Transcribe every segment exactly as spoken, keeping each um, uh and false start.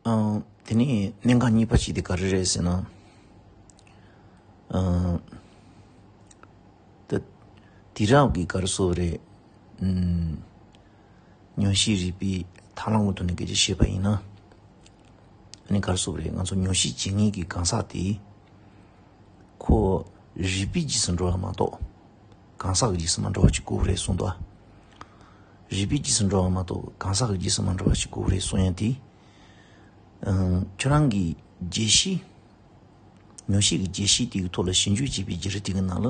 ཨང་། དེ་ནས་གནད་འགག་གཉིས་པ་ཞིག་དེ་ག་རེ་རེད་ཟེར་ན། ཨང་། ད་དེང་རབས་ཀྱི་ག་རེ་ཟེར་དགོས་རེད། ཨུམ། ཉམས་ཞིབ་རིག་པའི་ཐབས་ལམ་གྱི་ཐོག་ནས་སྐད་ཆ་བཤད་པ་ཡིན་ན། ཨ་ནི་ག་རེ་ཟེར་དགོས་རེད། ང་ཚོ་ཉམས་ཞིབ་བྱེད་མཁན་གྱི་གང་ཟག་དེ། ཁོ་རིག་པའི་རྗེས་སུ་འགྲོ་བ་མ་གཏོགས། གང་ཟག་གི་རྗེས་སུ་མ་འགྲོ་བ་ཞིག་དགོས་རེད་གསུངས་འདུག་རིག་པའི་རྗེས་སུ་འགྲོ་བ་མ་གཏོགས་གང་ཟག་གི་རྗེས་སུ་མ་འགྲོ་བ་ཞིག་དགོས་རེད་གསུང་ཡ་དེ། ཨང་། ཁྱོད་རང་གི་བརྗོད་གཞི། ཉམས་ཞིབ་ཀྱི་བརྗོད་གཞི་དེ་གི་ཐོག་ལ་ཞིབ་འཇུག་བྱས་པའི་བརྗོད་རིམ་དེ་གི་ནང་ལ།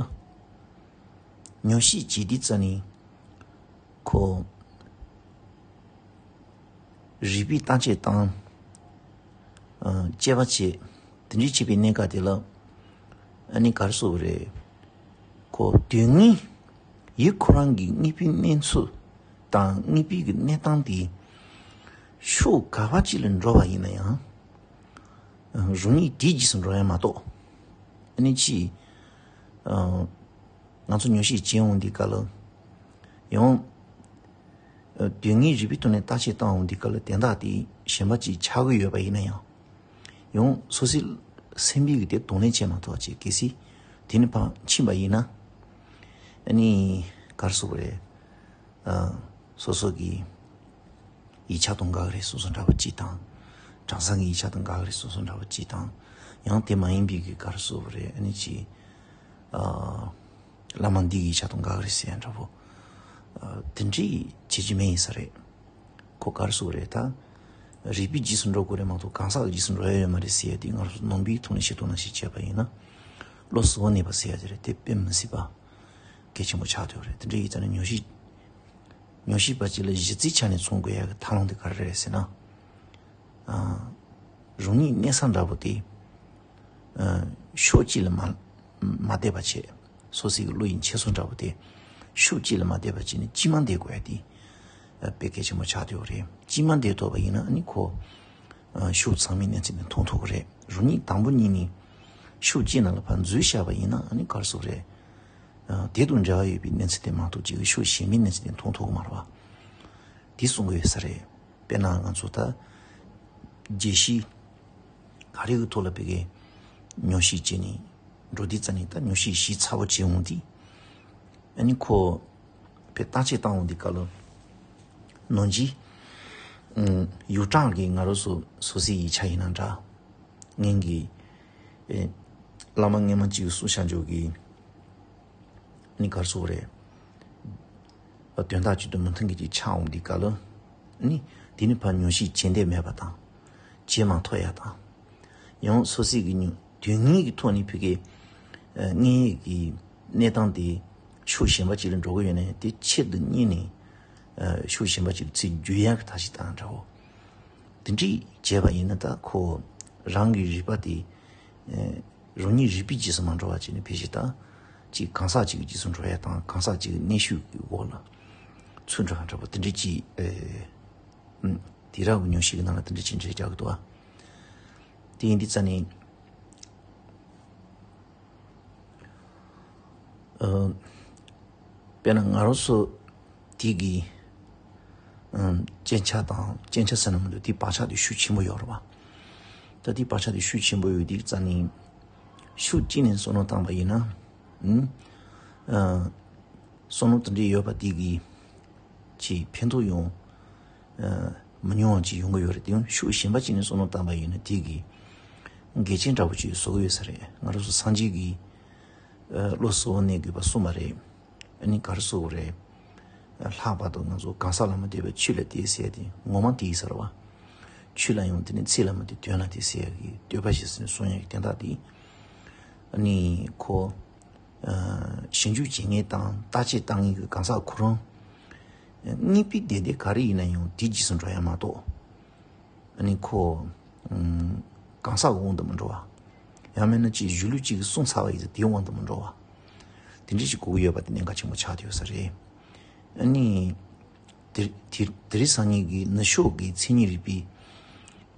ཉམས་ཞིབ་བྱེད་དུས་ཙམ་ནས། ཁོ། རིག་པའི་བརྟག་དཔྱད་དང་། ཨ། དཔྱད་པ་བྱེད། དེ་འདྲའི་བྱེད་པའི་གནད་འགག་དེ་ལ། ཨ་ནི་ག་རེ་ཟེར་དགོས་རེད། ཁོ་དོན་དངོས། ཡུལ་ཁོ་རང་གི་དངོས་པོའི་གནས་ཚུལ་དང་དངོས་པོའི་གི་གནས་སྟངས་དེ། ཕྱོགས་ག་པ་ཅིག་ལ་འགྲོ་བ་ཡིན་ན་ཡང་། རང་ཉིད་དེའི་རྗེས་སུ་འགྲོ་ཡ་མ་གཏོགས། ཨ་ནི་ཅི། ཨ། ང་ཚོ་ཉམས་ཞིབ་བྱེད་འོང་དུས་སྐབས་ལ། ཡང་། ཨ། དོན་དངོས་རིག་པའི་ཐོག་ནས་བརྟག་དཔྱད་བཏང་འོང་དུས་སྐབས་ལ་དོན་དག་དེ་གཞན་པ་ཅིག་ཆགས་ཀྱི་ཡོད་པ་ཡིན་ན་ཡང་། ཡང་སོ་སོའི་སེམས་པའི་གི་དེ་གདོང་ལེན་བྱེད་མ་ཐུབ་པ་བྱས་གལ་སྲིད་དེ་ནི་ཕར་ཕྱིན་པ་ཡིན་ན། ཨ་ནི་ག་རེ་ཟེར་དགོས་རེད། ཨ། སོ་སོ་གི་ཡིག་ཆ་དང་འགལ་གྱི་རེད་བསམ་བསམ་འདྲ་པོ་ཅིག་དང་། གྲྭ་ཚང་གི་ཡིག་ཆ་དང་འགལ་གྱི་རེད་བསམ་བསམ་འདྲ་པོ་ཅིག་དང་། ཡང་དེ་མ་ཡིན་པའི་གི་ག་རེ་ཟེར་དགོས་རེད། ཨ་ནི་ཅིག་ཨ། བླ་མ་འདི་གི་ཡིག་ཆ་དང་འགལ་གྱི་རེད་ཟེར་ཡ་འདྲ་པོ། ཨ། དེ་འདྲའི་བྱེད་རྒྱུ་མེད་ཡིན་ས་རེད། ཁོ་ག་རེ་ཟེར་དགོས་རེད་ད། རིག་པའི་རྗེས་སུ་འགྲོ་དགོས་རེད་མ་གཏོགས་གང་ཟག་གི་རྗེས་སུ་འགྲོ་ཡ་ཡོད་མ་རེད་ཟེར་ཡ་དེ་ང་རང་ཚོ་ནང་པའི་ཐོག་ནས་བཤད་ཐུབ་ན་ཞིག་བྱས་པ་ཡིན་ན། བློ་གཟུ་བོར་གནས་པ་ཟེར་ཡ་དེ་རེད། དེ་དཔེ་མི་སྲིད་པ་གལ་ཆེན་པོ་ཆགས་བསྡད་ཡོད་རེད། དེ་འདྲ་ཡིན་ཙང་ནས་ཉམས་ཞིབ། ཉམས་ཞིབ་པ་ཅིག་ལ་གཞི་རྩའི་ཆ་ནས་མཚོན་དགོས་ཡ་གི་ཐབས་ལམ་དེ་ག་རེ་རེད་ཟེར་ན། ཨ། རང་ཉིད་གནས་ས་འདྲ་པོ་དེ། ཨ། ཕྱོགས་གཅིག་ལ་མ་མ་བསྡད་པ་བྱས། སོ་སོའི་བློ་ཡི་འཁྱེར་སོ་འདྲ་པོ་དེ་ཕྱོགས་གཅིག་ལ་མ་བསྡད་པ་བྱས་ནས་གཅིག་མ་བསྡད་དགོས་ཡ་དེ། ཨ། དཔེ་གལ་ཆེན་པོ་ཆགས་བསྡད་ཡོད་རེད། གཅིག་མ་བསྡད་ཐུབ་པ་ཡིན་ན་ཨ་ནི་ཁོ། ཨ། ཕྱོགས་ཚང་མའི་གནས་ཚུལ་དེ་མཐོང་ཐུབ་ཀྱི་རེད། རང་ཉིད་དང་པོ་ཉིད་ནས་ཕྱོགས་གཅིག་ནང་ལ་ཕར་འཛུལ་བཞག་པ་ཡིན་ན་ཨ་ནི་ག་རེ་ཟེར་དགོས་རེད། ཨ། དེ་དང་འབྲེལ་བ་ཡོད་པའི་གནས་ཚུལ་དེ་མ་གཏོགས་ཅིག་ཕྱོགས་གཞན་པའི་གནས་ཚུལ་དེ་མཐོང་ཐུབ་ཀྱི་མ་རེད་པ། དེ་གསུང་གི་ཡོད་ས་རེད། དཔེར་ན་ང་ཚོ་ད་རྒྱལ་སྤྱི་ག་རེ་གི་ཐོག་ལ་བོད་སྐད་ཉམས་ཞིབ་བྱས་ནས་འགྲོ་དུས་ཙམ་ནས། ད་ཉམས་ཞིབ་ཞིབ་ཚགས་པོ་བྱས་འོང་དུས། ཨ་ནི་ཁོ་བོད་བརྟག་དཔྱད་བཏང་འོང་དུས་སྐབས་ལ་ནང་གི། ཨུམ། ཡུལ་གྲངས་ཀྱི་ང་རང་ཚོ་སོ་སོའི་ཡིག་ཆ་ཡིན་ན་འདྲ། སྔོན་གྱི། ཨེ། བླ་མ་སྔོན་མ་གཅིག་གིས་གསུངས་བཞག་འཇོག་གི། ནི་ག་རེ་ཟེར་དགོས་རེད། དོན་དག་གཅིག་དང་མི་མཐུན་གྱི་ཅིག་ཆགས་འོང་དུས་སྐབས་ལ། ནི་དེ་ནི་ཕར་ཉམས་ཞིབ་བྱེད་འདོད་མེད་པ་དང་། བྱེད་མ་ཐུབ་ཡ་དང་། ཡང་སོ་སོའི་གི་ཉམས་དོན་དངོས་ཀྱི་ཐོག་ནས་བོད་སྐད། ཨ། སྔོན་ཡོད་ཀྱི་གནས་སྟངས་དེ་ཕྱོགས་གཞན་པ་ཅིག་ལ་འགྲོ་གི་ཡོད་ན་ཡང་དེ་ཆེད་དུ་གཉེར་ནས། ཨ། ཕྱོགས་གཞན་པ་ཅིག་ལ་ཚུར་བསྒྱུར་ཡ་གི་ཐབས་ཤེས་དང་འདྲ་བོ། དེ་འདྲ་བྱས་པ་ཡིན་ན་ད་ཁོ་རང་གི་རིག་པ་དེ། ཨ། རང་ཉིད་རིག་པའི་རྗེས་སུ་མ་འགྲོ་བ་བྱས་ནས་ཕལ་ཆེར་ད་ཅིག་གང་ཟག་ཅིག་གི་རྗེས་སུ་འགྲོ་ཡ་དང་གང་ཟག་ཅིག་གི་གནོན་ཤུགས་ཀྱི་འོག་ལ་ཚུད་འགྲོ་ཡ་འདྲ་པོ་དེ་འདྲ་ཅིག་ཨེ། ཨུམ། དེང་རབས་ཀྱི་ཉམས་ཞིབ་ཀྱི་ནང་ལ་དེ་འདྲ་ཅིག་འགྲེལ་རྒྱག་གི་འདུག་ཨ། དེ་ཡིན་དུས་ཙམ་ནས། ཨ། དཔེར་ན་ང་རང་ཚོ་དེ་གི། ཨམ། སྐྱོན་ཆ་དང་། སྐྱོན་ཆ་ཟེར་ན་མི་འདུག་དེའི་བག་ཆགས་དེ་ཤུགས་ཆེན་པོ་ཡོད་རེད་པ། ད་དེའི་བག་ཆགས་དེ་ཤུགས་ཆེན་པོ་ཡོད་དུས་ཙམ་ནས། ཕྱོགས་གཅིག་ནས་བསམ་བློ་བཏང་པ་ཡིན་ན། ཨུམ། ཨ། བསམ་བློ་དེ་འདྲ་ཡོད་པ་དེ་གི་ཅིག་ཕན་ཐོགས་ཡོང་། ཨ། མི་ཉུང་བ་ཅིག་ཡོང་གི་ཡོད་རེད། དེ་ཡང་ཕྱོགས་གཞན་པ་ཅིག་ནས་བསམ་བློ་བཏང་པ་ཡིན་ན་དེ་གི་འགལ་རྐྱེན་འདྲ་པོ་ཅིག་བཟོ་གི་ཡོད་ས་རེད། ང་རང་ཚོ་སངས་རྒྱས་ཀྱིས། ཨ། བློ་གཟུ་བོར་གནས་དགོས་པ་གསུངས་པ་རེད། ཨ་ནི་ག་རེ་ཟེར་དགོས་རེད། ལྷག་པར་དུ་ང་ཚོ་གང་ཟག་ལ་མ་ལྟོས་པར་ཆོས་ལ་ལྟོས་ཟེར་ཡ་དེ་ངོ་མ་དེ་ཡིན་ས་རེད་པ། ཆོས་ལ་ཡང་དེ་ནས་ཚིག་ལ་མ་ལྟོས་དོན་ལ་ལྟོས་ཟེར་ཡ་གི་བསྟོད་པ་ཞིག་ཟེར་ནས་གསུང་ཡ་གི་དོན་དག་དེ། ཨ་ནི་ཁོ། ཨ། ཞིབ་འཇུག་བྱེད་མཁན་དང་བརྟག་དཔྱད་བཏང་མཁན་གྱི་གང་ཟག་ཁོ་རང་། དངོས་པོའི་བདེ་སྡུག་ག་རེ་ཡིན་ན་ཡང་དེའི་རྗེས་སུ་འགྲོ་ཡ་མ་གཏོགས། ཨ་ནི་ཁོ། ཨམ། གང་ཟག་གི་དབང་དུ་མི་འགྲོ་བ། ཡང་མིན་ན་ཅིག་གཞུང་ལུགས་གཅིག་གིས་གསུངས་ཚར་བ་ཡིན་ཙང་དེའི་དབང་དུ་མི་འགྲོ་བ། དེ་འདྲ་ཞིག་དགོས་ཀྱི་ཡོད་པ་དེ་གནད་འགག་ཆེན་པོ་ཆགས་བསྡད་ཡོད་ས་རེད། ཨ་ནི། དེ་དེ་དེ་རིང་སང་ཉིན་གྱི་ནུབ་ཕྱོགས་ཀྱི་མཚན་ཉིད་རིག་པའི་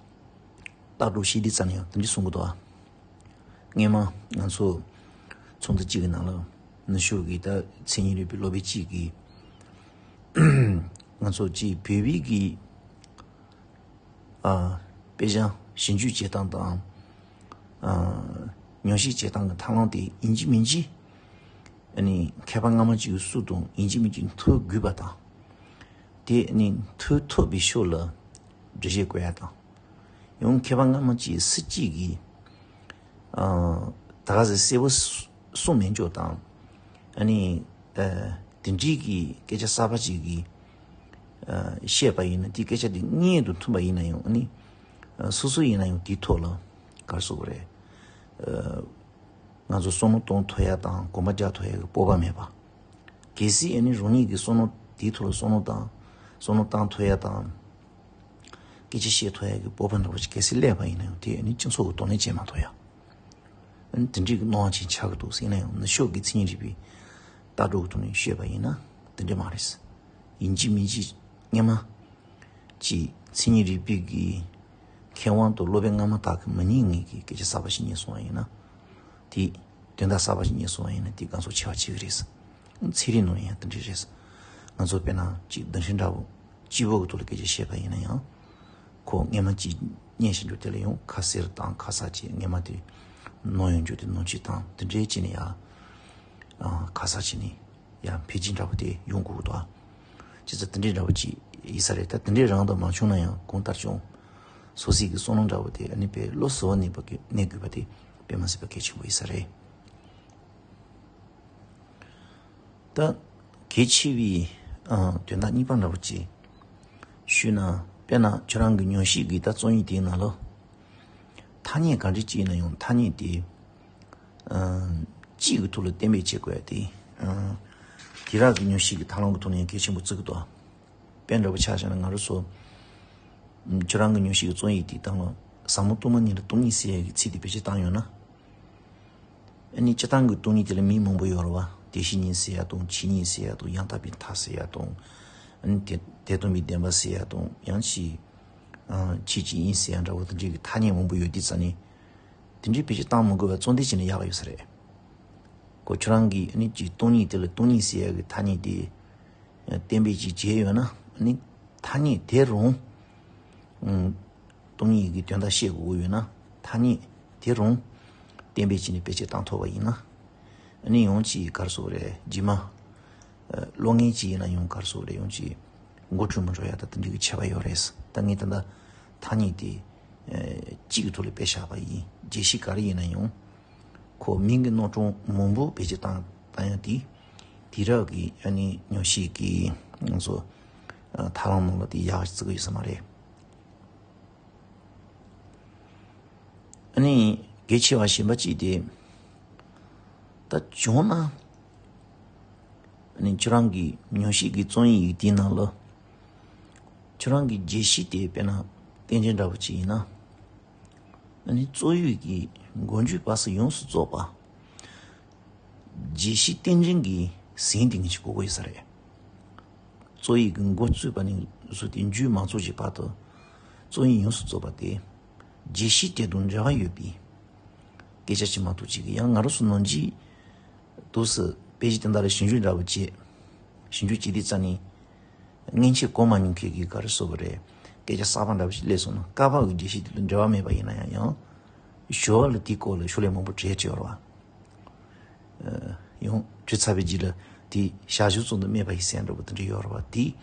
ལྟ་གྲུབ་བཤད་དུས་ཙམ་ནས་ཡང་དེ་འདྲ་གསུང་གི་འདུག་ཨ། སྔོན་མ་ང་ཚོ་ཚོགས་འདུ་གཅིག་གི་ནང་ལ་ནུབ་ཕྱོགས་ཀྱི་ད་མཚན་ཉིད་རིག་པའི་སློབ་དཔོན་གཅིག་གིས། ང་ཚོ་གཅིག་བོད་པའི་གི། ཨ། དཔེ་ཆ་ཞིབ་འཇུག་བྱེད་སྟངས་དང་། ཨ། ཉམས་ཞིབ་བྱེད་སྟངས་ཀྱི་ཐབས་ལམ་དེ་ཡིན་གཅིག་མིན་གཅིག་ཨ་ནི་མཁས་པ་སྔ་མ་གཅིག་གིས་བཟོས་དང་ཡིན་གཅིག་མིན་གཅིག་ཐོ་དགོས་པ་དང་། དེ་ནི་ཐོ་ཐོབ་པའི་ཤུལ་ལ་འགྲེལ་བཤད་བཀོད་ཡ་དང་། ཡང་མཁས་པ་སྔ་མ་གཅིག་སུ་གཅིག་གིས། ཨ། ད་ག་ཟེ་གསལ་པོ་གསུངས་མེད་འཇོག་དང་། ཨ་ནི། ཨ། དེ་འདྲའི་གི་སྐད་ཆ་གསར་པ་གཅིག་གིས། ཨ། བཤད་པ་ཡིན་ན་དེ་སྐད་ཆ་དེ་སྔོན་དུ་ཐོན་པ་ཡིན་ན་ཡང་ཨ་ནི། ཨ། སོ་སོ་ཡིན་ན་ཡང་དེའི་ཐོག་ལ་ག་རེ་ཟེར་དགོས་རེད། ཨ། ང་ཚོ་བསམ་བློ་གཏོང་ཐུབ་ཡ་དང་གོམ་པ་རྒྱག་ཐུབ་ཡ་གི་སྤོབས་པ་མེད་པ། གལ་སྲིད་ཨ་ནི་རང་ཉིད་ཀྱི་བསམ་བློ་དེའི་ཐོག་ལ་བསམ་བློ་དང་བསམ་བློ་བཏང་ཐུབ་ཡ་དང་། སྐད་ཆ་བཤད་ཐུབ་ཡ་གི་སྤོབས་པ་འདྲ་བོ་ཞིག་གལ་སྲིད་སླེབས་པ་ཡིན་ན་ཡང་དེ་ཨ་ནི་སྤྱི་ཚོགས་ཀྱི་དོ་ནན་བྱེད་མ་ཐུབ་ཡ། ཨ་ནི་དེ་འདྲའི་གི་སྣང་བ་ཅན་ཆགས་ཀྱི་འདུག་ཟེར་ན་ཡང་ནུབ་ཕྱོགས་ཀྱི་མཚན་ཉིད་རིག་པའི་ལྟ་གྲུབ་ཀྱི་ཐོག་ནས་བཤད་པ་ཡིན་ན་དེ་འདྲ་མ་རེད། ཡིན་གཅིག་མིན་གཅིག་སྔོན་མ། ཅིག་མཚན་ཉིད་རིག་པའི་གི་མཁས་དབང་དང་སློབ་དཔོན་སྔ་མ་དག་གིས་མི་ཉན་ངེས་ཀྱི་སྐད་ཆ་གསར་པ་ཞིག་རྙེད་སོང་བ་ཡིན་ན། དེ་དོན་དག་གསར་པ་ཞིག་རྙེད་སོང་བ་ཡིན་ན་དེ་དགའ་ཚོར་ཆེ་བ་ཆེ་གི་རེད། ཚན་རིག་ནང་ཡང་དེ་འདྲ་རེད། ང་ཚོ་དཔེར་ན་ཅིག་གདུང་ཤིང་འདྲ་བོ་སྤྱི་བོ་གི་ཐོག་ལ་སྐད་ཆ་བཤད་པ་ཡིན་ན་ཡང་། ཁོ་སྔོན་མ་ཅིག་རྙེད་བཞིན་འགྲོ་དེ་ལ་ཡང་ཁ་གསལ་དང་ཁ་གསལ་ཅིག་སྔོན་མ་དེ་ནོར་ཡོང་རྒྱུ་དེ་ནོར་ཅིག་དང་དེ་འདྲའི་ཅིག་ནས་ཡང་ཁ་གསལ་ཅིག་ནས། ཡང་འཕེལ་རྒྱས་འདྲ་པོ་དེ་ཡོང་དགོས་ཀྱི་འདུག་ཨ། ཅི་ཙམ་དེ་འདྲའི་འདྲ་པོ་ཅིག་ཡིན་ས་རེད། ད་དེ་འདྲའི་རང་དང་མ་བྱུང་ན་ཡང་གང་ལྟར་བྱུང་། སོ་སོའི་གི་བསམ་བློ་འདྲ་པོ་དེ་ཨ་ནི་དཔེ་བློ་གསལ་བ་གནས་པ་གི་གནས་དགོས་པ་དེ་དཔེ་མ་སྲིད་པ་གལ་ཆེན་པོ་ཡིན་ས་རེད། ད་གལ་ཆེ་བའི་ཨ་དོན་དག་གཉིས་པ་འདྲ་པོ་ཅིག་ཞུས་ན། དཔེར་ན་ཁྱོད་རང་གི་ཉམས་ཞིབ་ཀྱི་ད་རྩོམ་ཡིག་དེའི་ནང་ལ་ཐ་སྙད་ག་འདྲ་ཅིག་ཡིན་ན་ཡང་ཐ་སྙད་དེ། ཨ། གཅིག་གི་ཐོག་ལ་གཏན་འབེབས་བྱེད་དགོས་ཏེ། ཨ། དེང་རབས་ཀྱི་ཉམས་ཞིབ་ཀྱི་ཐབས་ལམ་གྱི་ཐོག་ནས་ཡང་གལ་ཆེན་པོ་བརྩི་གི་འདུག་དཔེ་འདྲ་པོ་ཆ་བཞག་ན་ང་རང་ཚོ། ཁྱོད་རང་གི་ཉམས་ཞིབ་ཀྱི་རྩོམ་ཡིག་དེའི་སྟེང་ལ་ཟབ་མོ་སྟོང་པ་ཉིད་ལ་སྟོང་ཉིད་ཟེར་ཡག་གི་ཚིག་དེ་བེད་སྤྱོད་བཏང་ཡོད་ན། ཨ་ནི་སྤྱིར་བཏང་གི་སྟོང་ཉིད་དེ་ལ་མིང་མང་པོ་ཡོད་རེད་བ། བདེན་བཞི་གཉིས་ཟེར་ཡག་དང་ཆོས་ཉིད་ཟེར་ཡག་དང་ཡང་དག་པའི་མཐའ་ཟེར་ཡག་དང་། ཨ་ནི་དེ་དེ་སྟོང་པའི་བདེན་པ་ཟེར་ཡག་དང་ཡང་ཅིག་ཨ། ཆོས་ཅིག་ཡིན་ཟེར་ཡག་འདྲ་བོ་དེ་འདྲའི་གི་ཐ་སྙད་མང་པོ་ཡོད་དུས་ཙ་ནི། དེ་འདྲའི་བེད་སྤྱོད་བཏང་མི་དགོས་པའི་རྩོམ་དེབ་ཅིག་ནི་ཡག་ཡོད་ས་རེད། ཁོ་ཁྱོད་རང་གིས་ཨ་ནི་ཅིག་སྟོང་ཉིད་དེ་ལ་སྟོང་ཉིད་ཟེར་ཡག་གི་ཐ་སྙད་དེ་གཏན་འབེབས་ཅིག་བྱས་ཡོད་ན་ཨ་ནི་ཐ་སྙད་དེ་རང་སྟོང་ཉིད་ཀྱི་དོན་དག་བཤད་དགོས་ཀྱི་ཡོད་ན་ཐ་སྙད་དེ་རང་གཏན་འབེབས་བྱས་ནས་བེད་སྤྱོད་བཏང་ཐུབ་པ་ཡིན་ན། ཨ་ནི་ཡང་ཅིག་ག་རེ་ཟེར་དགོས་རེད། རྗེས་མ་ཨ་ཀློག་མཁན་ཅིག་ཡིན་ན་ཡང་ག་རེ་ཟེར་དགོས་རེད། ཡང་ཅིག་མགོ་འཁྲུལ་མི་འགྲོ་ཡ་ད་དེ་འདྲའི་གི་ཁྱད་པར་ཡོད་རེད། ད་ངས་ད་ལྟ་ཐ་སྙད་དེ་ཨ་གཅིག་གི་ཐོག་ལ་དཔེ་བཞག་པ་ཡིན། རྒྱས་བཤད་ག་རེ་ཡིན་ན་ཡང་ཁོ་མིང་གི་རྣམ་གྲངས་མང་པོ་བེད་སྤྱོད་བཏང་བཏང་ཡ་དེ་དེང་རབས་ཀྱི་ཨ་ནི་ཉམས་ཞིབ་ཀྱི་ང་ཚོ་ཨ་ཐབས་ལམ་ནང་ལ་དེ་ཡག་ཅིག་བརྩི་གི་ཡོད་ས་མ་རེད། ཨ་ནི་གལ་ཆེ་བ་གཞན་པ་གཅིག་དེ། ད་བྱུང་ན། ཨ་ནི་ཁྱོད་རང་གི་ཉམས་ཞིབ་ཀྱི་རྩོམ་ཡིག་དེའི་ནང་ལ། ཁྱོད་རང་གི་རྒྱས་བཤད་དེ་དཔེར་ན་བསྟན་འགྲོ་འདྲ་པོ་ཅིག་ཡིན་ན། ཨ་ནི་རྩོམ་ཡིག་གི་མགོ་མཇུག་བར་གསུམ་ཡོངས་སུ་རྫོགས་པ། རྒྱས་བཤད་རྟེན་འབྲེལ་གྱི་ཟིན་དེ་ངེས་ཅིག་དགོས་ཀྱི་ཡོད་ས་རེད། རྩོམ་ཡིག་གི་འགོ་བཙུགས་པ་ནས་བཟུང་སྟེ་མཇུག་མ་རྫོགས་ཀྱི་བར་དུ་རྩོམ་ཡིག་ཡོངས་སུ་རྫོགས་པ་དེ་རྒྱས་བཤད་དེ་དང་འབྲེལ་བ་ཡོད་པའི་སྐད་ཆ་ཅིག་མ་གཏོགས་ཅིག་ཡང་ང་རང་ཚོ་ནང་ཆོས་དུས་སུ་དཔེ་ཆ་དེ་འདྲ་ལ་ཞིབ་འཇུག་འདྲ་བོ་བྱེད། ཞིབ་འཇུག་བྱེད་དུས་ཙ་ནས་སྔོན་ཆད་གོ་མ་མྱོང་མཁན་གྱི་ག་རེ་ཟེར་དགོས་རེད། སྐད་ཆ་གསར་པ་འདྲ་བོ་ཞིག་སླེབས་སོང་ན་སྐབས་བབ་ཀྱི་རྒྱས་བཤད་དེ་དང་འབྲེལ་བ་མེད་པ་ཡིན་ན་ཡང་ཡང་ཞོར་ལ་དེའི་སྐོར་ལ་ཤོག་ལྷེ་མང་པོ་བྲིས་བྱས་ཡོད་རེད་བ། ཡང་བྲིས་ཚར་བའི་རྗེས་ལ་དེ་ཞར་ཞུ་ཚོགས་འདུ་སྨྲས་པ་ཡི་སེམས་འདྲ་པོ་དེ་འདྲ་ཡོད་རེད་བ། དེ་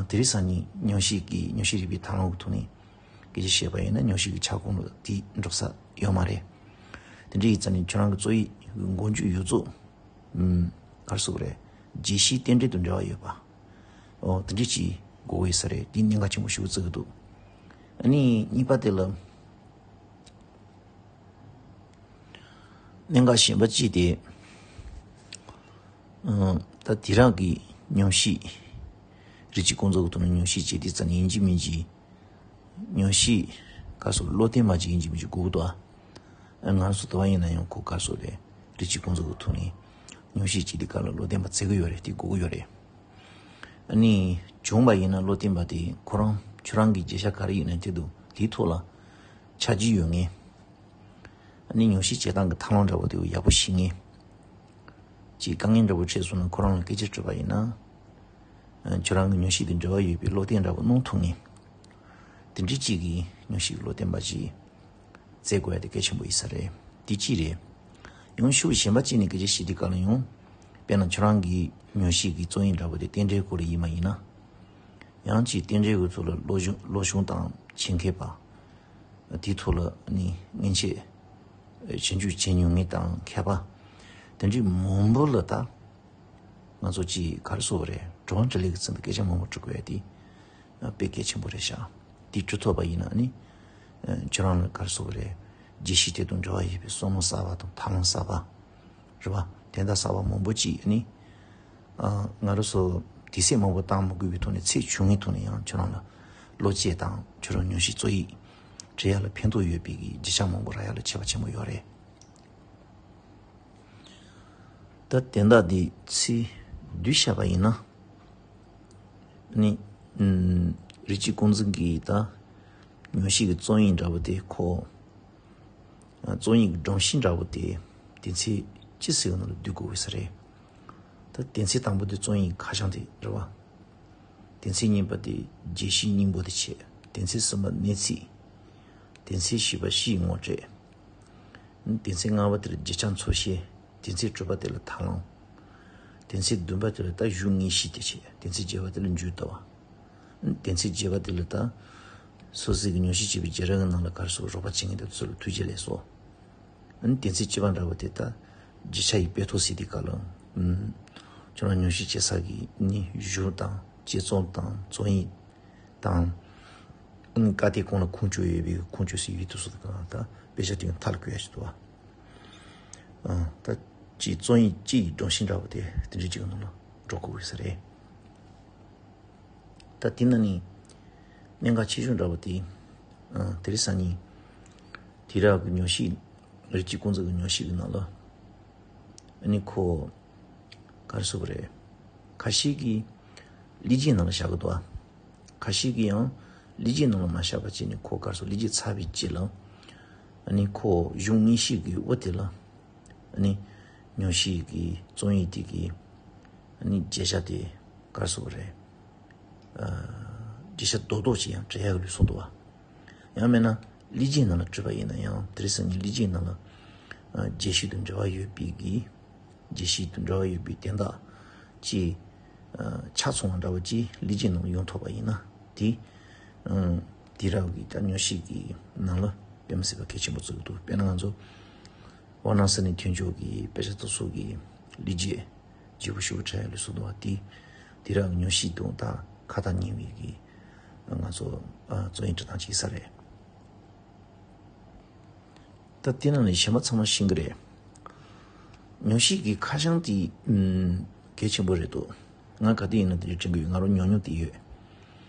དེ་རིང་སང་ཉིན་ཉམས་ཞིབ་ཀྱི་ཉམས་ཞིབ་རིག་པའི་ཐབས་ལམ་གྱི་ཐོག་ནས་སྐད་ཆ་བཤད་པ་ཡིན་ན་ཉམས་ཞིབ་ཀྱི་ཁྱབ་ཁོངས་ལ་དེ་འགྲོ་ས་ཡོད་མ་རེད། དེ་འདྲ་ཡིན་ཙང་ནས་ཁྱོད་རང་གི་རྩོམ་ཡིག་མགོ་མཇུག་ཡོངས་རྫོགས་ག་རེ་ཟེར་དགོས་རེད། རྒྱས་བཤད་རྟེན་འབྲེལ་དང་འབྲེལ་བ་ཡོད་པ། ཨོ་དེ་འདྲ་ཅིག་དགོས་ཀྱི་ཡོད་ས་རེད། དེ་གནད་འགག་ཆེན་པོ་ཞིག་བརྩི་གི་འདུག་ཨ་ནི་གཉིས་པ་དེ་ལ། གནད་འགག་གཞན་པ་གཅིག་དེ། ཨ། ད་དེང་རབས་ཀྱི་ཉམས་ཞིབ། རིགས་གཅིག་ཀུན་རྫོབ་ཀྱི་ཐོག་ནས་ཉམས་ཞིབ་བྱེད་དུས་ཙམ་ནས་ཡིན་གཅིག་མིན་གཅིག་ཉམས་ཞིབ་ག་སོགས་བློ་བརྟན་པ་ཅིག་ཡིན་གཅིག་མིན་གཅིག་དགོས་ཀྱི་འདུག་ཨ། ང་ཚོ་དེ་བ་ཡིན་ན་ཡང་ཁོ་ག་སོགས་རེད། རིགས་གཅིག་ཀུན་རྫོབ་ཀྱི་ཐོག་ནས་ཉམས་ཞིབ་བྱེད་དུས་སྐབས་ལ་བློ་བརྟན་པ་བརྩི་གི་ཡོད་རེད། དེ་དགོས་ཀྱི་ཡོད་རེད། ཨ་ནི་བྱུང་བ་ཡིན་ན་བློ་བརྟན་པ་དེ་ཁོ་རང་ཁྱོད་རང་གི་བརྗོད་བྱ་ག་རེ་ཡིན་ན་དེ་དུ་དེའི་ཐོག་ལ་ཆ་རྒྱུས་ཡོད་མཁན། ཨ་ནི་ཉམས་ཞིབ་བྱེད་སྟངས་ཀྱི་ཐབས་ལམ་འདྲ་བོ་དེ་ཡག་པོ་ཤེས་མཁན། ཅིག་དཀའ་ངལ་འདྲ་བོ་འཕྲད་སོང་ན་ཁོ་རང་ལ་སྐད་ཆ་དྲིས་པ་ཡིན་ན། ཨ། ཁྱོད་རང་གི་ཉམས་ཞིབ་དང་འབྲེལ་བ་ཡོད་པའི་བློ་བརྟན་འདྲ་བོ་གནང་ཐུབ་མཁན། དེ་འདྲའི་གཅིག་གི་མྱོང་བཤད་ཀྱི་བློ་བརྟན་པ་ཅིག་བཙལ་དགོས་ཡ་དེ་གལ་ཆེན་པོ་ཡིན་ས་རེད། དེ་གཅིག་རེད། ཡང་ཤུགས་གཞན་པ་གཅིག་ནས་སྐད་ཆ་བཤད་དུས་སྐབས་ལ་ཡང་། དཔེར་ན་ཁྱོད་རང་གི་མྱོང་བཤད་ཀྱི་རྩོམ་ཡིག་འདྲ་པོ་དེ་རྟེན་འབྲེལ་སྐོར་ལ་ཡིན་པ་ཡིན་ན། ཡང་ཅིག་རྟེན་འབྲེལ་གྱི་ཐོག་ལ་བློ་སྦྱོང་བློ་སྦྱོང་དང་ཆེད་མཁས་པ། དེའི་ཐོག་ལ་ནི་མཉེན་ཆས་ཞིབ་འཇུག་བྱེད་མྱོང་མཁན་དང་མཁས་པ། དེ་འདྲའི་མང་པོ་ལ་ད། ང་ཚོ་ཅིག་ག་རེ་ཟེར་དགོས་རེད། དྲི་བ་དྲིས་ལན་གྱི་ཚུལ་དུ་སྐད་ཆ་མང་པོ་དྲི་དགོས་ཡ་དེ་དཔེ་གལ་ཆེན་པོ་རེད་ཤག་དེ་དྲི་ཐུབ་པ་ཡིན་ན་ནི། ཁྱོད་རང་ལ་ག་རེ་ཟེར་དགོས་རེད། རྒྱལ་སྤྱི་དེ་དང་འབྲེལ་བ་ཡོད་པའི་བསམ་བློ་གསར་པ་དང་ཐབས་ལམ་གསར་པ། རེད་པ། དོན་དག་གསར་པ་མང་པོ་ཅིག་ནི། ང་རང་ཚོ་དུས་ཚོད་མང་པོ་བཏང་མི་དགོས་པའི་ཐོག་ནས་ཚེགས་ཆུང་ངུའི་ཐོག་ནས་ཡང་ཁྱོད་རང་ལ་བློ་སྐྱེད་དང་ཁྱོད་རང་མྱོང་བཤད་རྩོམ་ཡིག་འབྲི་ཡ་ལ་ཕན་ཐོགས་ཡོད་པའི་གི་རྒྱུ་ཆ་མང་པོ་རག་ཡ་ལ་ཁྱད་པར་ཆེན་པོ་ཡོད་རེད། ད་དོན་དག་འདི་ཚིག་བསྡུས་བཤད་པ་ཡིན་ན། ནི། ཨུམ། རིགས་གཅིག་ཀུན་འཛིན་གྱི་ད། མྱོང་བཤད་ཀྱི་རྩོམ་ཡིག་འདྲ་པོ་དེ་ཁོ། རྩོམ་ཡིག་གི་སྒྲོམ་གཞི་འདྲ་པོ་དེ། དོན་ཚན་ཅི་ཟེར་བ་ནང་ལ་བསྡུ་དགོས་ཀྱི་ས་རེད། ད་དོན་ཚན་དང་པོ་དེ་རྩོམ་ཡིག་ཁ་བྱང་དེ་རེད་པ། དོན་ཚན་གཉིས་པ་དེ་རྒྱས་བཤད་སྙིང་པོ་དེ་བྱས། དོན་ཚན་གསུམ་པ་གནད་ཚིག་དོན་ཚན་བཞི་པ་གཞིའི་ངོ་སྤྲོད། དོན་ཚན་ལྔ་པ་དེ་ལ་རྒྱུ་ཆ་འཚོལ་བཤེར། དོན་ཚན་དྲུག་པ་དེ་ལ་ཐབས་ལམ། དོན་ཚན་བདུན་པ་དེ་ལ་ད་གཞུང་དངོས་གཞི་དེ་བྱས། དོན་ཚན་བརྒྱད་པ་དེ་ལ་མཇུག་བསྡུ་བ། དོན་ཚན་བརྒྱད་པ་དེ་ལ་ད། སོ་སོའི་གི་མྱོང་བཤད་བྱས་པའི་བྱ་བ་གི་ནང་ལ་ག་རེ་ཟེར་རོགས་པ་བྱེད་མཁན་དེ་ཚོ་ལ་ཐུགས་རྗེ་ལེགས་སོ། དོན་ཚན་བཅུ་པ་འདྲ་པོ་དེ་ད། རྒྱུ་ཆ་ཡི་དཔེ་ཐོ་ཟེར་དུས་སྐབས་ལ། ཁྱོད་རང་མྱོང་བཤད་བྱེད་ས་གི་ནི་གཞུང་དང་དཔྱད་རྩོམ་དང་རྩོམ་ཡིག་དང་། ཨང་། བཀའ་དེ་གང་ལ་ཁུངས་བཅོལ་ཡོད་པའི་ཁུངས་བཅོལ་སའི་ཡུལ་དུ་སོགས་དང་ད་དཔེ་ཆ་དེ་མཐའ་ལ་བཀོད་ཡ་ཞིག་འདུག་བ། ཨང་། ད་ཅིག་རྩོམ་ཡིག་གཅིག་གི་སྒྲོམ་གཞི་འདྲ་པོ་དེ་དེ་འདྲའི་ཅིག་གི་ནང་ལ་འགྲོ་དགོས་ཀྱི་ས་རེད། ད་དེ་ན་ནི་གནད་འགག་ཆེ་ཤོས་འདྲ་པོ་དེ། ཨང་། དེ་རིང་སང་ཉིན་དེ་རག་གི་མྱོང་བཤད། རིགས་གཅིག་ཀུན་འཛིན་གྱི་མྱོང་བཤད་ཀྱི་ནང་ལ། ཨ་ནི་ཁོ། ག་རེ་ཟེར་དགོས་རེད། ཁ་ཤས་ཀྱིས་ལེགས་སྦྱར་ནང་ལ་བཞག་གི་འདུག་ཨ། ཁ་ཤས་ཀྱིས་ཡང་ལེགས་སྦྱར་ནང་ལ་མ་བཞག་པ་བྱས་ནས་ཁོ་ག་རེ་ཟེར་ལེགས་སྦྱར་ཚར་བའི་རྗེས་ལ། ཨ་ནི་ཁོ་གཞུང་དངོས་གཞི་གི་འོག་དེ་ལ། ཨ་ནི་མྱོང་བཤད་ཀྱི་རྩོམ་ཡིག་དེ་གི། ཨ་ནི་བརྗོད་བྱ་དེ་ག་རེ་ཟེར་དགོས་རེད། ཨ། བརྗོད་བྱ་རྡོག་རྡོག་ཅིག་ཡང་འབྲི་ཡག་ལུགས་སུ་འདུག་བ། ཡང་མིན་ན་ལེགས་སྦྱར་ནང་ལ་བྲིས་པ་ཡིན་ན་ཡང་དེ་རིང་སང་ཉིན་ལེགས་སྦྱར་ནང་ལ། ཨ། རྒྱས་བཤད་དང་འབྲེལ་བ་ཡོད་པའི་གི། རྒྱས་བཤད་དང་འབྲེལ་བ་ཡོད་པའི་དོན་དག་ཅིག་ཨ། ཆ་ཚང་བ་འདྲ་བོ་ཅིག་ལེགས་སྦྱར་ནང་ལ་ཡོང་ཐུབ་པ་ཡིན་ན་དེ། ཨ། དེ་རག་གི་ད་མྱོང་བཤད་ཀྱི་ནང་ལ་དཔེ་མི་སྲིད་པ་གལ་ཆེན་པོ་བརྩི་གི་འདུག་དཔེར་ན་ང་ཚོ་ཝཱ་ར་ཎ་སི་ནས་ཐོན་ཆོག་གི་དཔེ་ཆ་དེ་ཚོ་གི་ལེགས་སྦྱར། བརྗེ་པོ་ཞུ་བ་འཕྲད་ལུགས་སུ་འདུག་བ་དེ། དེ་རག་མྱོང་བཤད་དང་ད་ཁ་བརྡ་ཉེ་བའི་གི། ང་ཚོ་རྩོམ་ཡིག་འབྲི་སྟངས་ཅིག་ས་རེད། ད་དེ་ནང་ནས་གཞན་པ་ཚང་མ་ཤེས་ཀྱི་རེད། མྱོང་བཤད་ཀྱི་ཁ་བྱང་དེ་གལ་ཆེན་པོ་རེད་འདུག་ང་ག་དུས་ཡིན་ན་དེ་འདྲ་དྲན་གྱི་ཡོད། ང་རང་ཉོ་མྱོང་དེ་ཡོད།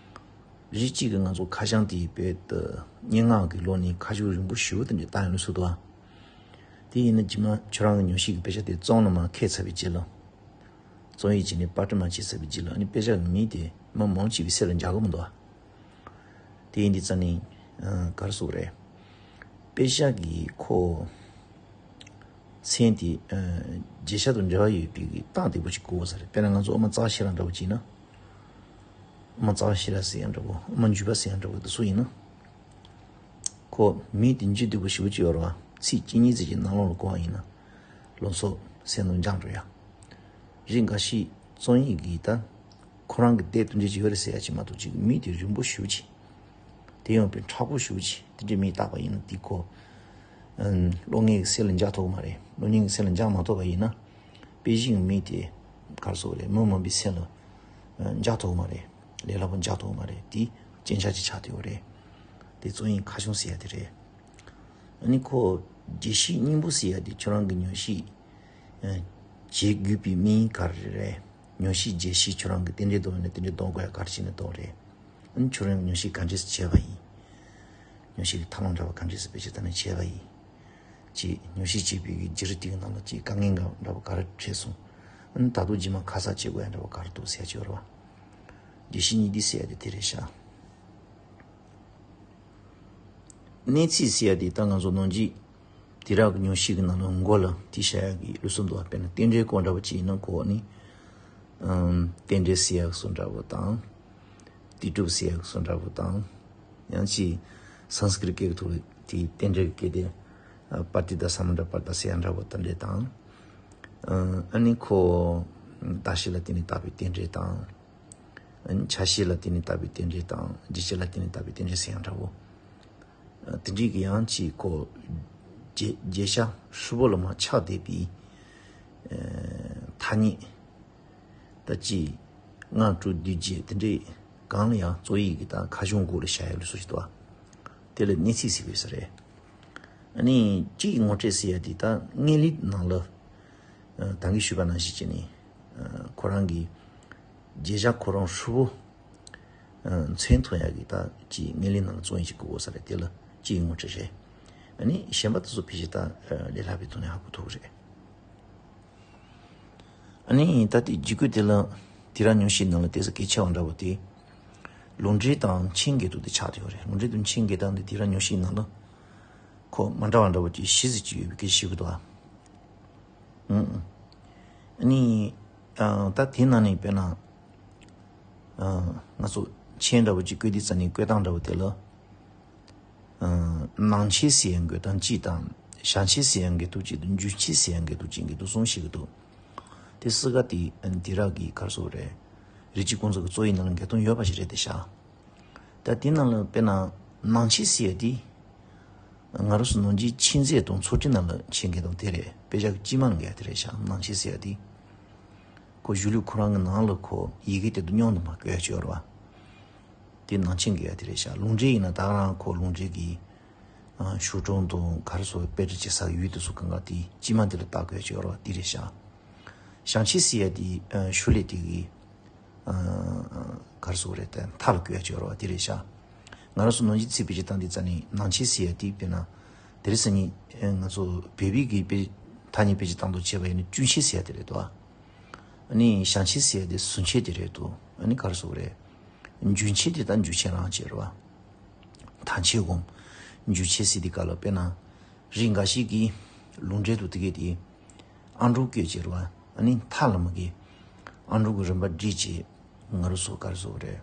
རིགས་གཅིག་གི་ང་ཚོ་ཁ་བྱང་དེ་དཔེ་ད་སྙན་ངག་གི་ལོ་ནས་ཁ་ཕྱོགས་རིང་པོ་ཞེ་པོ་དེ་འདྲ་བཏང་ཡོང་ལུགས་སུ་འདུག་བ། དེ་ཡིན་ན་རྗེས་མ་ཁྱོད་རང་གི་མྱོང་བཤད་ཀྱི་དཔེ་ཆ་དེ་རྩོམ་ལ་མར་འཁྱེར་ཚར་བའི་རྗེས་ལ། རྩོམ་ཡིག་བྱས་ནས་པར་སྐྲུན་མར་བྱས་ཚར་བའི་རྗེས་ལ་ཨ་ནི་དཔེ་ཆ་གི་མིང་དེ་མི་མང་ཆེ་བའི་སེམས་ལ་འཇགས་ཀྱི་མི་འདུག་བ། དེ་ཡིན་དུས་ཙ་ནི། ཨ། ག་རེ་ཟེར་དགོས་རེད། དཔེ་ཆ་གི་ཁོ། མཚན་དེ། ཨ། བརྗོད་བྱ་དང་འབྲེལ་བ་ཡོད་པའི་གི་རྟགས་བདེ་པོ་ཞིག་དགོས་ས་རེད། དཔེར་ན་ང་ཚོ་དབུ་མ་རྩ་བ་ཤེས་རབ་འདྲ་བོ་བྱས་ན། དབུ་མ་རྩ་བ་ཤེས་རབ་ཟེར་ཡ་འདྲ་བོ། དབུ་མ་འཇུག་པ་ཟེར་ཡ་འདྲ་བོ་དེ་ཚོ་ཡིན་ན། ཁོ་མིང་དེ་འཇུག་བདེ་པོ་ཞེ་པོ་ཅིག་ཡོད་རེད་བ། ཚིག་གཅིག་གཉིས་ཙམ་གྱི་ནང་ལོགས་ལ་གོ་བ་ཡིན་ན། ལུང་སོགས་སེམས་ནང་འཇགས་འགྲོ་ཡ། རིགས་འགའ་ཞིག་རྩོམ་ཡིག་གི་ད། ཁོ་རང་གི་དེབ་དེ་འདྲ་ཅིག་ཡོད་རེད་ཟེར་ཡ་ཅིག་མ་གཏོགས་ཅིག་མིང་དེ་རིང་པོ་ཞེ་པོ་ཅིག་དེ་ཡང་དཔེ་མཁྲེགས་པོ་ཞེ་པོ་ཅིག་དེ་འདྲའི་མིང་བཏགས་པ་ཡིན་ན་དེ་ཁོ། ཨ། སློབ་གཉེར་གྱི་སེམས་ལ་འཇགས་ཐུབ་ཀྱི་མ་རེད། སློབ་གཉེར་གྱི་སེམས་ལ་འཇགས་མ་ཐུབ་པ་ཡིན་ན། དཔེ་གཞིའི་མིང་དེ། ག་རེ་ཟེར་དགོས་རེད། མི་མང་པོའི་སེམས་ལ། ཨ། འཇགས་ཐུབ་ཀྱི་མ་རེད། ལས་སླ་པོ་འཇགས་ཐུབ་ཀྱི་མ་རེད། དེ་རྐྱེན་ཆག་ཅིག་ཆགས་བསྡད་ཡོད་རེད། དེ་རྩོམ་ཡིག་ཁ་བྱང་ཟེར་ཡ་དེ་རེད། ཨ་ནི་ཁོ་རྒྱས་བཤད་སྙིང་པོ་ཟེར་ཡ་དེ་ཁྱོད་རང་གི་མྱོང་བཤད། ཨ། བྱེད་དགོས་པའི་དམིགས་ཡུལ་ག་རེ་རེད། མྱོང་བཤད་རྒྱས་བཤད་ཁྱོད་རང་གི་རྟེན་འབྲེལ་འདོགས་ཡོད་ན་རྟེན་འབྲེལ་འདོགས་དགོས་ཡ་ག་རེ་བྱས་ནས་འདོགས་རེད། ཨ་ནི་ཁྱོད་རང་གི་མྱོང་བཤད་ག་འདྲས་སེ་བྱས་པ་ཡིན། མྱོང་བཤད་ཀྱི་ཐབས་ལམ་འདྲ་བ་ག་འདྲས་སེ་བེད་སྤྱོད་བཏང་ནས་བྱས་པ་ཡིན། ཅེས་མྱོང་བཤད་བྱེད་པའི་གི་བརྒྱུད་རིམ་དེའི་ནང་ལ་ཅིག་དཀའ་ངལ་འདྲ་བ་ག་རེ་འཕྲད་སོང་། ཨ་ནི་ད་དུང་རྗེས་མ་ཁ་གསབ་བྱེད་དགོས་ཡ་འདྲ་བ་ག་རེ་འདུག་ཟེར་ཡ་ཅིག་ཡོད་རེད་བ། རྒྱས་བཤད་སྙིང་བསྡུས་ཟེར་ཡ་དེ་དེ་རེད་ཤག་གནད་ཚིག་ཟེར་ཡ་དེ་ད་ང་ཚོ་ནང་ཆོས་དེ་རག་གི་མྱོང་བཤད་ཀྱི་ནང་ལ་མགོ་ལ་དེ་བཞག་ཡ་གི་ལུགས་སྲོལ་འདུག་བ། དཔེར་ན་རྟེན་འབྲེལ་སྐོར་འདྲ་བོ་ཅིག་ཡིན་ན་ཁོ་ནི། ཨམ། རྟེན་འབྲེལ་ཟེར་ཡ་བཟོ་འདྲ་བོ་དང་། དེ་སྒྲུབ་ཟེར་ཡ་བཟོ་འདྲ་བོ་དང་། ཡང་ཅིག་སཾ་སྐྲྀཏ་སྐད་ཀྱི་ཐོག་ལ་དེའི་རྟེན་འབྲེལ་གྱི་སྐད་དེ། པྲ་ཏི་ཏ་ས་མུ་དྲ་པྲ་ཏི་ཏ་ཟེར་ཡ་འདྲ་པོ་དེ་འདྲ་དང་། ཨ་ནི་ཁོ་རྟག་ཤི་ལ་བརྟེན་ནས་བཏགས་པའི་རྟེན་འབྲེལ་དང་། ཨ་ནི་ཆ་ཤས་ལ་བརྟེན་ནས་བཏགས་པའི་རྟེན་འབྲེལ་དང་། རྒྱུ་ཆ་ལ་བརྟེན་ནས་བཏགས་པའི་རྟེན་འབྲེལ་ཟེར་ཡ་འདྲ་པོ། དེ་འདྲའི་གི་ཡང་ཅིག་ཁོ་བརྗོད་བརྗོད་བྱ་ཧྲིལ་པོ་ལ་མར་ཆགས་བསྡད་པའི་ཐ་སྙད། ད་ཅི། སྔ་དྲོ་དུས་བརྗེད་དེ་འདྲའི་གང་ལ་ཡང་རྩོད་ཡིག་གི་ད་ཁ་གཞུང་སྒོ་ལ་བཞག་ཡོད་ལུགས་སྲོལ་ཞིག་འདུག་བ། དེ་ལ་གནས་ཚུལ་ཟེར་བའི་ས་རེད། ཨ་ནི་སྤྱི་ཡི་ངོ་སྤྲོད་ཟེར་ཡ་དེ་ད་དངོས་ལུགས་ནང་ལ། ད་གིན་ཞུས་པ་ནང་བཞིན་བྱས་ནས། ཁོ་རང་གི་བརྗོད་བྱ་ཁོ་རང་ཧྲིལ་པོ། མཚོན་ཐུབ་ཡ་གི་ད་ཅི་དངོས་ལུགས་ནང་ལ་རྩོད་ཡིག་ཅིག་དགོས་ས་རེད། དེ་ལ་སྤྱི་ཡི་ངོ་སྤྲོད་རེད། ཨ་ནི་གཞན་པ་དེ་ཚོ་ཕལ་ཆེར་ད་ལས་སླ་པོའི་ཐོག་ནས་ཧ་གོ་ཐུབ་ཀྱི་རེད། ཨ་ནི་ད་ལྟའི་ལྗིད་སྐུད་དེ་ལ་དུས་རབས་ཉུང་ཤོས་ནང་ལ་དེ་ཚོ་གལ་ཆེ་བ་འདྲ་པོ་དེ། ལུང་འདྲེན་དང་མཆན་འགོད་དུ་དེ་ཆགས་ཐུབ་ཡོད་རེད། ལུང་འདྲེན་དང་མཆན་འགོད་སྟངས་དེ་དུས་རབས་ཉུང་ཤོས་ནང་ལ་ཁོ་མ་འདྲ་བ་འདྲ་པོ་ཅིག་བཞི་ཙམ་ཅིག་ཡོད་པའི་སྐད་ཆ་ཞིག་འདུག་ཨ། ཨ་ནི་ད་དེ་ནང་ནས་དཔེར་ན། ང་ཚོ་མཆན་འདྲ་པོ་ཅིག་བཀོད་དུས་ཙམ་ནས་བཀོད་སྟངས་འདྲ་པོ་དེ་ལ། ནང་མཆན་ཟེར་ཡང་འགོད་སྟངས་གཅིག་དང་། བྱང་མཆན་ཟེར་ཡང་འགོད་སྟངས་གཅིག་དང་། འཇུག་མཆན་ཟེར་ཡང་འགོད་སྟངས་གཅིག་འགོད་སྟངས་གསུམ་ཞིག་འདུག་དེ་སྲིད་ག་དེ་དུས་རབས་ཀྱི་ག་རེ་ཟེར་དགོས་རེད། རིགས་གཅིག་ཀུན་ཚོགས་ཀྱི་རྩོད་ཡིག་ནང་ལ་འགོད་སྟངས་ཡོད་པ་ཞིག་རེད་དེ་ཤག་ད་དེ་ནང་ལ་དཔེར་ན་ནང་མཆན་ཟེར་ཡ་དེ། ང་རང་ཚོ་ནང་ཆོས་མཆན་རྫས་དང་ཚོགས་འདུ་ནང་ལ་མཆན་འགོད་སྟངས་དེ་རེད། དཔེ་ཆ་གི་དཀྱིལ་མ་ལ་འགོད་ཡ་དེ་རེད་ཤག་ནང་མཆན་ཟེར་ཡ་དེ། ཁོ་གཞུང་ལུགས་ཁོ་རང་གི་ནང་ལ་ཁོ་ཡི་གེ་དེ་དང་མཉམ་དུ་མར་བཀོད་ཡ་ཅིག་ཡོད་རེད་བ། དེ་ནང་མཆན་འགོད་ཡ་དེ་རེད་ཤག་ལུང་འདྲེན་ཡིན་ན་ད་ག་རང་ཁོ་ལུང་འདྲེན་གྱི་ཞོར་གྲངས་དང་ག་རེ་ཟེར་དཔེ་ཁྲིད་བྱེད་ས་ཡུལ་དེ་ཚོ་གང་ག་དེ་དཀྱིལ་མ་དེ་ལ་བཏགས་དགོས་ཡ་ཅིག་ཡོད་རེད་བ། དེ་རེད་ཤག་བྱང་མཆན་ཟེར་ཡ་དེ་ཤོ་ལོ་ཀ་དེ་གི་ག་རེ་ཟེར་དགོས་རེད། དེ་མཐའ་ལ་བཀོད་ཡ་ཅིག་ཡོད་རེད་བ། དེ་རེད་ཤག་ང་རང་ཚོ་ནང་ཆོས་ཚིག་བེད་སྤྱོད་བཏང་དུས་ཙམ་ནས་ནང་མཆན་ཟེར་ཡ་དེ་དཔེར་ན། དེ་རིང་སང་ཉིན་ང་ཚོ་བོད་པའི་གི་དཔེ་ཐ་སྙད་བེད་སྤྱོད་བཏང་དུ་བྱས་པ་ཡིན་ན་དཀྱུས་མཆན་ཟེར་ཡ་དེ་རེད་དོ། ཨ་ནི་བྱང་མཆན་ཟེར་ཡ་དེ་ཟུར་མཆན་དེ་རེད་དོ། ཨ་ནི་ག་རེ་ཟེར་དགོས་རེད། འཇུག་མཆན་དེ་ད་འཇུག་མཆན་རང་བྱས་རེད་བ། མཐའ་མཆན་སྒོམ། འཇུག་མཆན་ཟེར་དུས་སྐབས་ལ་དཔེར་ན། རིགས་འགའ་ཞིག་གིས་ལུང་འདྲེན་དུ་དེ་གས་དེ། ཨང་གྲངས་བཀོད་བྱས་རེད་བ། ཨ་ནི་མཐའ་ལ་མ་གི། ཨང་གྲངས་ཀྱི་རིམ་པ་བསྒྲིགས་བྱས། ང་རང་ཚོ་ག་རེ་ཟེར་དགོས་རེད།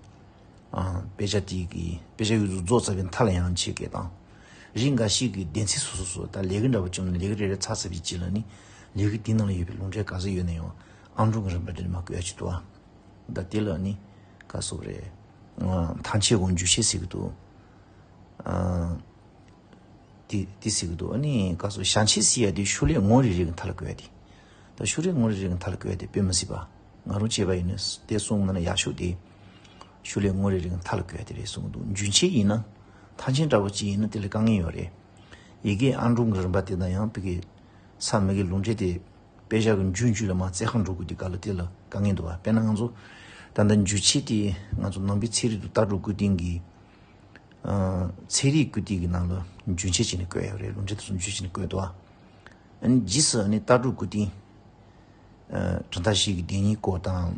ཨ། དཔེ་ཆ་དེ་གི་དཔེ་ཆ་ཡོངས་སུ་རྫོགས་ཚར་བའི་མཐའ་ལ་ཡང་ཆེ་གེ་དང་། རིགས་འགའ་ཞིག་གི་སྡེ་ཚན་སོ་སོ་སོ་ད་ལས་ཀ་འདྲ་པོ་བྱུང་ན་ལས་ཀ་རེ་རེ་ཚར་ཚར་བའི་རྗེས་ལ་ནི། ལས་ཀ་དེའི་ནང་ལ་ཡོད་པའི་ལུང་འདྲེན་ག་ཚོད་ཡོད་ན་ཡང་ཨང་གྲངས་ཀྱི་རིམ་པ་འདི་ནས་མར་བཀོད་ཡ་ཅིག་འདུག་ཨ། ད་དེ་ལ་ནི་ག་ཟེར་དགོས་རེད། ཨ། མཐའ་མཆན་སྒོམ་འཇུག་མཆན་ཟེར་གི་འདུག་ཨ། དེ་དེ་ཟེར་གི་འདུག་ཨ་ནི་ག་ཟེར་བྱང་མཆན་ཟེར་ཡ་དེ་ཤོ་ལོ་ཀ་ངོ་རེ་རེ་གི་མཐའ་ལ་བཀོད་ཡ་དེ། ད་ཤོ་ལོ་ཀ་ངོ་རེ་རེ་གི་མཐའ་ལ་བཀོད་ཡ་དེ་དཔེ་མི་སྲིད་པ། ང་རང་བྱས་པ་ཡིན་ན་དེ་གསུང་ན་ཡག་ཤོས་དེ། ཤོ་ལོ་ཀ་ངོ་རེ་རེ་གི་མཐའ་ལ་བཀོད་ཡ་དེ་རེད་གསུང་གི་འདུག་འཇུག་མཆན་ཡིན་ན། མཐའ་མཆན་འདྲ་པོ་ཅིག་ཡིན་ན་དེ་ལ་དཀའ་ངལ་ཡོད་རེད། ཡི་གེ་ཨང་གྲངས་ཀྱི་རིམ་པ་དེ་དང་ཡང་བི་གེ་ས་མི་གི་ལུང་འདྲེན་དེ། དཔེ་ཆ་གི་མཇུག་མཇུག་ལ་མར་བཙལ་ཁ་འགྲོ་དགོས་དུས་སྐབས་ལ་དེ་ལ་དཀའ་ངལ་འདུག་བ། དཔེར་ན་ང་ཚོ་ད་ལྟ་འཇུག་མཆན་དེ་ང་ཚོ་ནང་པའི་ཚན་རིག་ཏུ་ལྟ་གྲུབ་བཀོད་རྟིང་གི་ཚན་རིག་བཀོད་རྟིང་གི་ནང་ལ་འཇུག་མཆན་བྱས་ནས་བཀོད་ཡོད་རེད། ལུང་འདྲེན་དེ་ཚོ་འཇུག་བྱས་ནས་བཀོད་འདུག་བ། ཨ་ནི་རྗེས་སུ་ཨ་ནི་ལྟ་གྲུབ་བཀོད་རྟིང་གྲུབ་མཐའ་བཞི་གི་བདེན་གཉིས་སྐོར་དང་།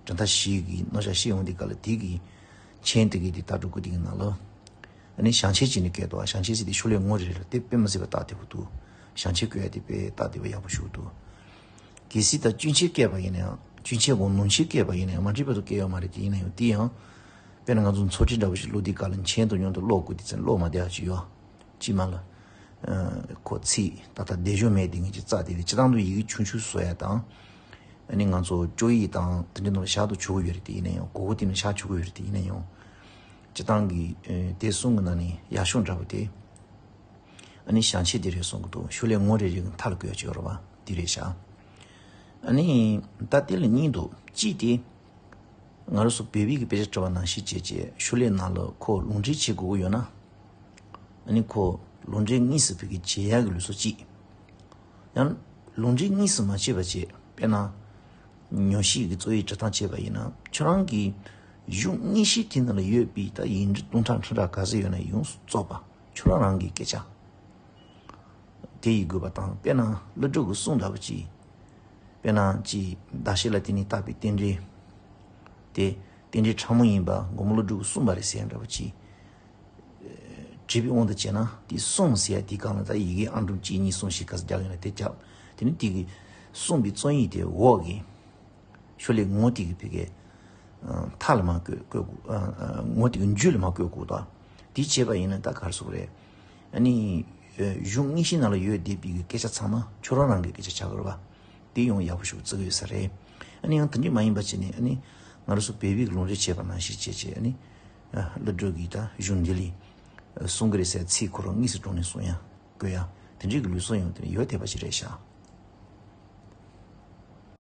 གྲུབ་མཐའ་བཞི་གི་རྣམ་གཞག་བཤད་ཡོང་དུས་སྐབས་ལ་དེ་གི་མཆན་དེ་གི་དེ་ལྟ་གྲུབ་བཀོད་རྟིང་གི་ནང་ལ། ཨ་ནི་བྱང་མཆན་བྱས་ནས་བཀོད་འདུག་བ། བྱང་མཆན་ཟེར་དེ་ཤོ་ལོ་ཀ་ངོ་རེ་རེ་ལ་དེ་དཔེ་མི་སྲིད་པ་སྟབས་བདེ་པོ་འདུག་བྱང་མཆན་བཀོད་ཡ་དེ་དཔེ་སྟབས་བདེ་པོ་ཡག་པོ་ཞིག་འདུག་གལ་སྲིད་ད་དཀྱུས་མཆན་བཀོད་པ་ཡིན་ན་ཡང་དཀྱུས་མཆན་སྒང་ནང་མཆན་བཀོད་པ་ཡིན་ན་ཡང་མ་འགྲིག་པ་དུ་བཀོད་ཡོད་མ་རེད། དེ་ཡིན་ན་ཡང་དེ་ཡང་། དཔེར་ན་ང་ཚོ་ཚོགས་ཁྲིད་འདྲ་པོ་ཞིག་ཀློག་དུས་སྐབས་ལ་མཆན་དང་མཉམ་དུ་ཀློག་དགོས་དུས་ཙམ་ཀློག་མ་བདེ་བ་ཅིག་ཡོད། དཀྱིལ་མ་ལ། ཁོ་ཚིག་ད་ལྟ་བདེ་སྦྱོར་མེད་དེ་ངས་ཅིག་རྩ་དེ་རེད། སྤྱིར་བཏང་དུ་ཡི་གེ་ཆུང་ཆུང་བཟོ་ཡ་དང་། ཨ་ནི་ང་ཚོ་བཅོ་ཡིག་དང་དེ་འདྲའི་ནང་ལ་བཞག་ཏུ་ཆོག་གི་ཡོད་རེད། དེ་ཡིན་ན་ཡང་གོ་བོ་དེ་ནང་བཞག་ཆོག་གི་ཡོད་རེད། དེ་ཡིན་ན་ཡང་། སྤྱིར་བཏང་གི་དེ་གསུམ་གི་ནང་ནས་ཡག་ཤོས་འདྲ་པོ་དེ། ཨ་ནི་བྱང་མཆན་དེ་རེད་གསུང་གི་འདུག་ཤོ་ལོ་ཀ་ངོ་རེ་རེ་གི་མཐའ་ལ་བཀོད་ཡ་ཅིག་ཡོད་རེད་བ། དེ་རེད་ཤག་ཨ་ནི་ད་དེ་ལ་གཉིས་འདུག་གཅིག་དེ། ང་རང་ཚོ་བོད་པའི་གི་དཔེ་ཆ་བྲིས་པ་ནང་བཞིན་བྱས་བྱས་ཤོ་ལོ་ཀ་ནང་ལ་ཁོ་ལུང་འདྲེན་བྱེད་དགོས་ཀྱི་ཡོད་ན། ཨ་ནི་ཁོ་ལུང་འདྲེན་དངོས་སུ་བོད་སྐད་བྱེད་ཡག་གི་ལུགས་སྲོལ་གཅིག་ཡང་ལུང་འདྲེན་དངོས་སུ་མ་བྱས་པ་བྱས། དཔེར་ན། ཉམས་ཞིབ་ཀྱི་རྩོད་ཡིག་འབྲི་སྟངས་བྱས་པ་ཡིན་ན་ཁྱོད་རང་གི་གཞུང་དངོས་གཞི་དེ་ནང་ལ་ཡོད་པའི་ད་ཡིག་འབྲུ་སྟོང་ཕྲག་ཁྲི་ཕྲག་ག་ཚོད་ཡོད་ན་ཡོངས་སུ་རྫོགས་པ་ཁྱོད་རང་རང་གི་སྐད་ཆ། དེ་ཡི་དགོས་པ་དང་། དཔེར་ན་ཀླུ་སྒྲུབ་ཀྱི་གསུང་འདྲ་པོ་ཅིག་དཔེར་ན་ཅིག་གདགས་གཞི་ལ་བརྟེན་ནས་བཏགས་པའི་རྟེན་འབྲེལ། དེ་རྟེན་འབྲེལ་ཕྲ་མོ་ཡིན་པ་མགོན་པོ་ཀླུ་སྒྲུབ་ཀྱིས་གསུངས་པ་རེད་ཟེར་ཡ་འདྲ་པོ་ཅིག་བྲིས་པའི་དབང་དུ་བྱས་ན་དེ་གསུམ་ཟེར་ཡ་དེའི་སྒང་ལ་ད་ཡི་གེ་ཨང་གྲངས་གཅིག་གཉིས་གསུམ་བཞི་ག་ཚོད་རྒྱག་ཡོད་ན་དེ་རྒྱབ། དེ་ནི་དེ་གི་གསུངས་པའི་རྩོམ་ཡིག་དེ་འོག་གི་ཤོ་ལོ་ཀ་ངོ་དེ་གི་བོད་སྐད་མཐའ་ལ་མ་བཀོད་བཀོད་དགོས། ངོ་དེ་གི་མཇུག་ལ་མ་བཀོད་དགོས་དང་། དེ་བྱས་པ་ཡིན་ན་ད་ག་རེ་ཟེར་དགོས་རེད། ཨ་ནི་གཞུང་དངོས་གཞིའི་ནང་ལ་ཡོད་བསྡད་པའི་གི་སྐད་ཆ་ཚང་མ་ཁྱོད་རང་རང་གི་སྐད་ཆ་ཆགས་ཀྱི་རེད་པ། དེ་ཡང་ཡག་པོ་ཞིག་བརྩི་གི་ཡོད་ས་རེད། ཨ་ནི་ཡང་དེ་འདྲ་མ་ཡིན་པ་བྱས་ནས་ཨ་ནི་ང་རང་ཚོ་བོད་པའི་གི་ལུང་འདྲེན་བྱས་པ་ནང་བཞིན་བྱས་བྱས་ཨ་ནི་ཀླུ་སྒྲུབ་ཀྱིས་ད་གཞུང་འདི་ལས་གསུང་གི་རེད་ཟེར་ཚིག་ཁོ་རང་དངོས་སུ་དྲངས་ནས་གསུང་ཡ་དགོས་ཡ་དེ་འདྲའི་གི་ལུགས་སྲོལ་ཡང་དེ་ནས་ཡོད་བསྡད་པ་ཅིག་རེད་ཤག